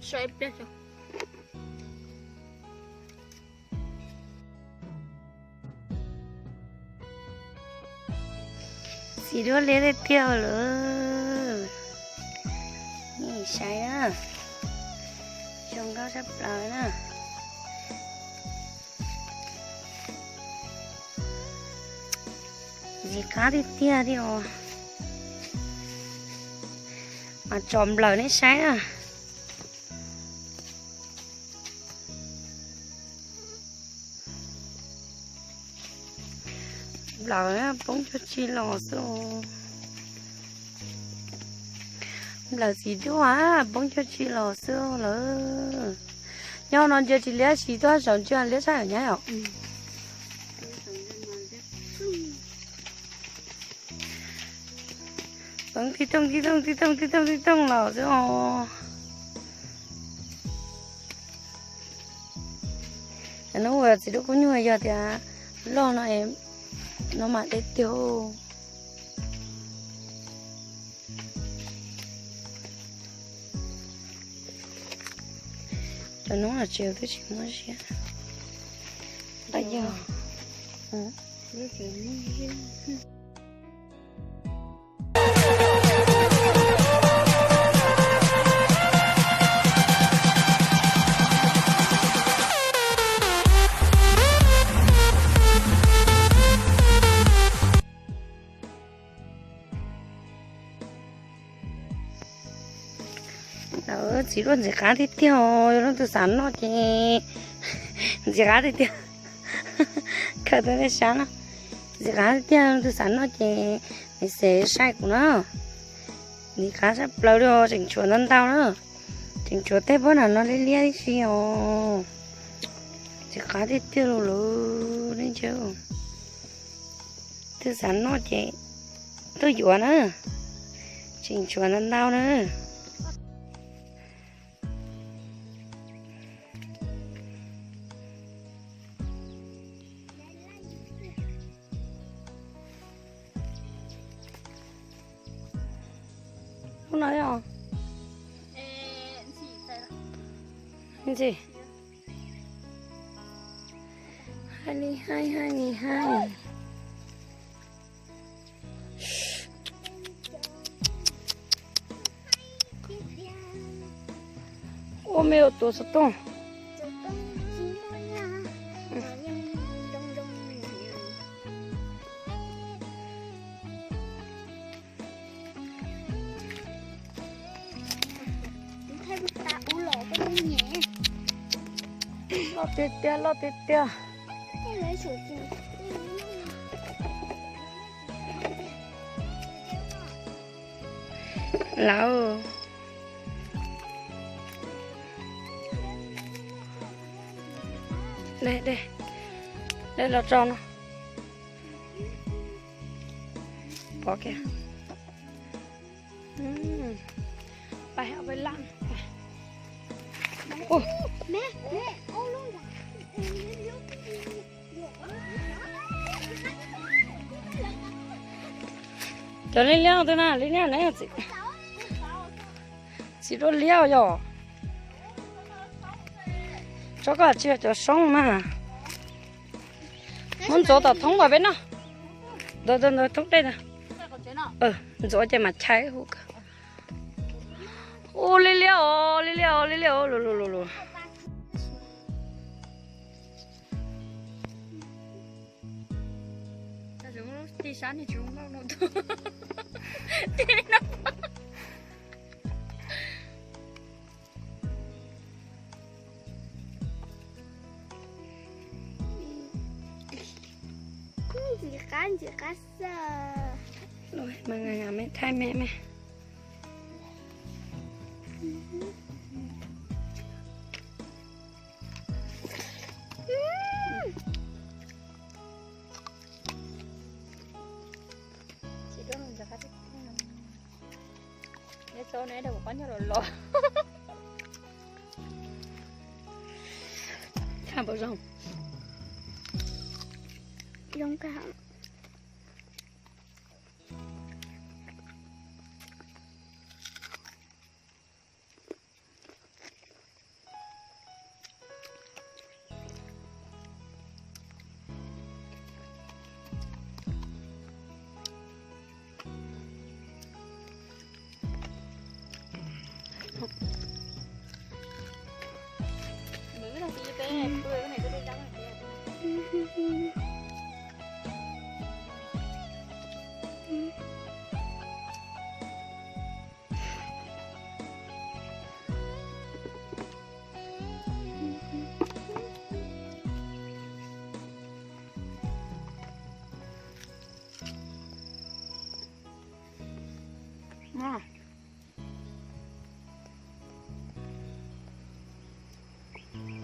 Txiv duab liab tiag tiag lawm. Nej saib na, zoo nkauj tshaj plaws na. Ntxim qab tiag tiag li os. Mas tsom nplawm nej saib na. Nplawm poob cuag tsi los xwb. Nplawm txiv duaj poob cuag tsi los xwb lawm. Nyob no ntsia tsis liab, tsis tuaj saum ntsia liab tshaj yom nyab yom. Poob tib tooj tib tooj tib tooj tib tooj tib tooj los xwb os. Hnub uas txiv duaj kub nyuj yog tias loj no, no mas deb tiag. Cov noob no tsev twb tsis muaj ziab. Nqaij yog. Lawv txiv duaj ntxim qab tiag tiag, yog leej twg xav noj ces ntxim qab tiag tiag. Khaws tau nej saib na, ntxim qab tiag tiag, leej twg xav noj ces message saib kuv na. Ntxim qab tshaj plaws li os, tseem tshuav ntau ntau na. Tseem tshuav tej pob nam no liab liab tib si os. Ntxim qab tiag tiag lawm nej. Twg xav noj ces tuaj yuav na. Tseem tshuav ntau ntau na. Hnub no os. Ntxim. Hais li hais, hais li hais. Ua me ua tus xov tooj. Loj tiag tiag, loj tiag tiag. Lawm. Dej, dej, dej los tso no. Pov kiag. Pais, pais laj. Cov liab liab twg na, liab liab na, txiv duaj liab yog. Tsob koj tsis yog cov soob na. Muab ntxuav tom thoob kom peb noj. Ntxuav, ntxuav, ntxuav thoob dej ntag. Ntxuav ces mam chais hu. Ua liab liab os, liab liab os, liab liab os, lus lus lus lus. Ntxim qab, ntxim qab xwb. Lub me nqa me thaij me me. Neb txhob neb dag kuv qab nyob los los. Thaij npaum zoo. Zoo kawg.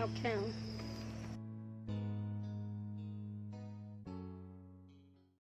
Ok.